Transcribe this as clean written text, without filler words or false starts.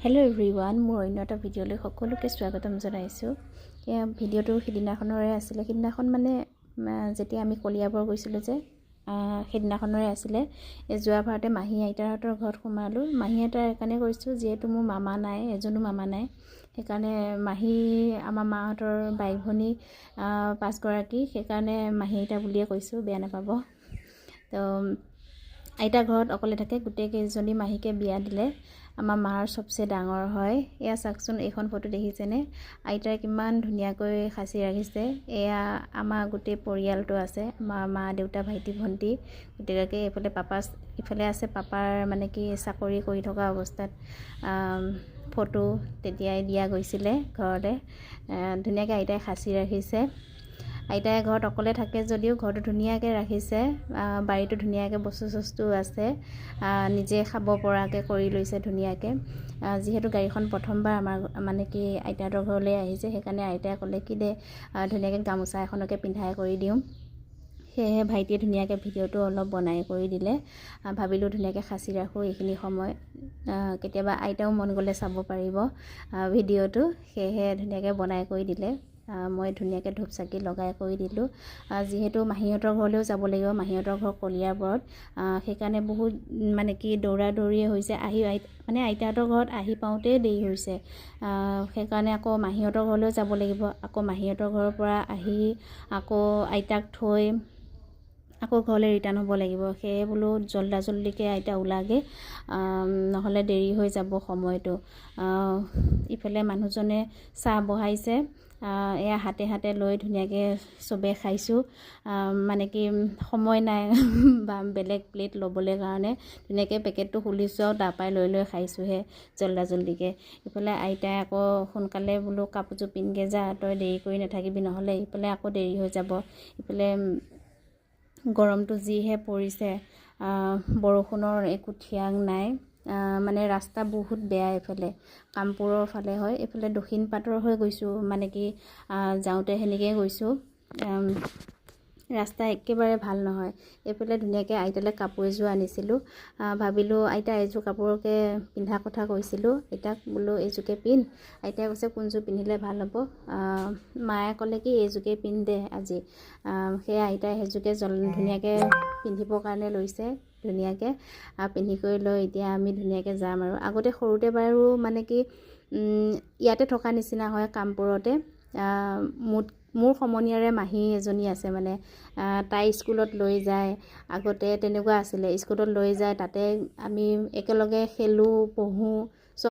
Hello' everyone, মোৰ অন্য এটা ভিডিঅ'লৈ সকলোকে স্বাগতম জনাইছোঁ। এয়া ভিডিঅ'টো সিদিনাখনৰে আছিলে। সিদিনাখন মানে যেতিয়া আমি কলিয়াবৰ গৈছিলোঁ যে, সেইদিনাখনৰে আছিলে। এই যোৱাবাৰতে মাহী আইতাহঁতৰ ঘৰত সোমালোঁ। মাহী আইতাৰ এইকাৰণে কৈছোঁ, যিহেতু মোৰ মামা নাই, এজনো মামা নাই। সেইকাৰণে মাহী, আমাৰ মাহঁতৰ বাইক ভনী পাঁচগৰাকী, সেইকাৰণে মাহী আইতা বুলিয়ে কৈছোঁ, বেয়া নাপাব। তো আইতা ঘৰত অকলে থাকে। গোটেইকেইজনী মাহীকে বিয়া দিলে। আমাৰ মাৰ চবচে ডাঙৰ হয়। এয়া চাওকচোন, এইখন ফটো দেখিছেনে? আইতাই কিমান ধুনীয়াকৈ সাঁচি ৰাখিছে। এয়া আমাৰ গোটেই পৰিয়ালটো আছে, আমাৰ মা, দেউতা, ভাইটি, ভণ্টি গোটেইগৰাকী। এইফালে পাপা, ইফালে আছে পাপাৰ মানে কি চাকৰি কৰি থকা অৱস্থাত ফটো তেতিয়াই দিয়া গৈছিলে ঘৰতে। ধুনীয়াকৈ আইতাই সাঁচি ৰাখিছে। আইতাই ঘৰত অকলে থাকে যদিও ঘৰটো ধুনীয়াকৈ ৰাখিছে। বাৰীটো ধুনীয়াকৈ বস্তু চস্তু আছে, নিজে খাব পৰাকৈ কৰি লৈছে ধুনীয়াকৈ। যিহেতু গাড়ীখন প্ৰথমবাৰ আমাৰ মানে কি আইতাহঁতৰ ঘৰলৈ আহিছে, সেইকাৰণে আইতাই ক'লে কি দে ধুনীয়াকৈ গামোচা এখনকে পিন্ধাই কৰি দিওঁ। সেয়েহে ভাইটিয়ে ধুনীয়াকৈ ভিডিঅ'টো অলপ বনাই কৰি দিলে। ভাবিলোঁ ধুনীয়াকৈ সাঁচি ৰাখোঁ এইখিনি সময়, কেতিয়াবা আইতাও মন গ'লে চাব পাৰিব ভিডিঅ'টো। সেয়েহে ধুনীয়াকৈ বনাই কৰি দিলে। মই ধুনীয়াকৈ ধূপ চাকি লগাই কৰি দিলোঁ। যিহেতু মাহীহঁতৰ ঘৰলৈও যাব লাগিব, মাহীহঁতৰ ঘৰ কলিয়াবৰত, সেইকাৰণে বহুত মানে কি দৌৰা দৌৰিয়ে হৈছে। আহি মানে আইতাহঁতৰ ঘৰত আহি পাওঁতেই দেৰি হৈছে। সেইকাৰণে আকৌ মাহীহঁতৰ ঘৰলৈও যাব লাগিব। আকৌ মাহীহঁতৰ ঘৰৰ পৰা আহি আকৌ আইতাক থৈ আকৌ ঘৰলৈ ৰিটাৰ্ণ হ'ব লাগিব। সেয়ে বোলো জল্দা জল্দিকৈ আইতা ওলাগৈ, নহ'লে দেৰি হৈ যাব সময়টো। ইফালে মানুহজনে চাহ বহাইছে। এয়া হাতে হাতে লৈ ধুনীয়াকৈ চবেই খাইছোঁ। মানে কি সময় নাই বা বেলেগ প্লেট ল'বলৈ কাৰণে ধুনীয়াকৈ পেকেটটো খুলিছোঁ আৰু তাৰপৰাই লৈ লৈ খাইছোঁহে জল্দা জল্দিকৈ। ইফালে আইতাই আকৌ সোনকালে বোলো কাপোৰযোৰ পিন্ধগৈ যা তই, দেৰি কৰি নাথাকিবি, নহ'লে ইফালে আকৌ দেৰি হৈ যাব। ইফালে গৰমটো যিহে পৰিছে, বৰষুণৰ একো থিৰাং নাই। মানে ৰাস্তা বহুত বেয়া এইফালে, কামপুৰৰ ফালে হয়। এইফালে দক্ষিণ পাটৰ হৈ গৈছোঁ, মানে কি যাওঁতে সেনেকৈয়ে গৈছোঁ। ৰাস্তা একেবাৰে ভাল নহয়। এইফালে ধুনীয়াকৈ আইতালৈ কাপোৰ এযোৰ আনিছিলোঁ। ভাবিলোঁ আইতা এইযোৰ কাপোৰকে পিন্ধা কথা কৈছিলোঁ আইতাক, বোলো এইযোৰকে পিন্ধ। আইতাই কৈছে কোনযোৰ পিন্ধিলে ভাল হ'ব? মায়ে ক'লে কি এইযোৰকে পিন্ধ দে আজি। সেয়া আইতাই সেইযোৰকে ধুনীয়াকৈ পিন্ধিবৰ কাৰণে লৈছে। ধুনীয়াকৈ পিন্ধি কৰি লৈ এতিয়া আমি ধুনীয়াকৈ যাম। আৰু আগতে সৰুতে বাৰু মানে কি ইয়াতে থকা নিচিনা হয়, কামপুৰতে। মোৰ সমনীয়াৰে মাহী এজনী আছে, মানে তাই স্কুলত লৈ যায়। আগতে তেনেকুৱা আছিলে, স্কুলত লৈ যায়, তাতে আমি একেলগে খেলোঁ, পঢ়োঁ।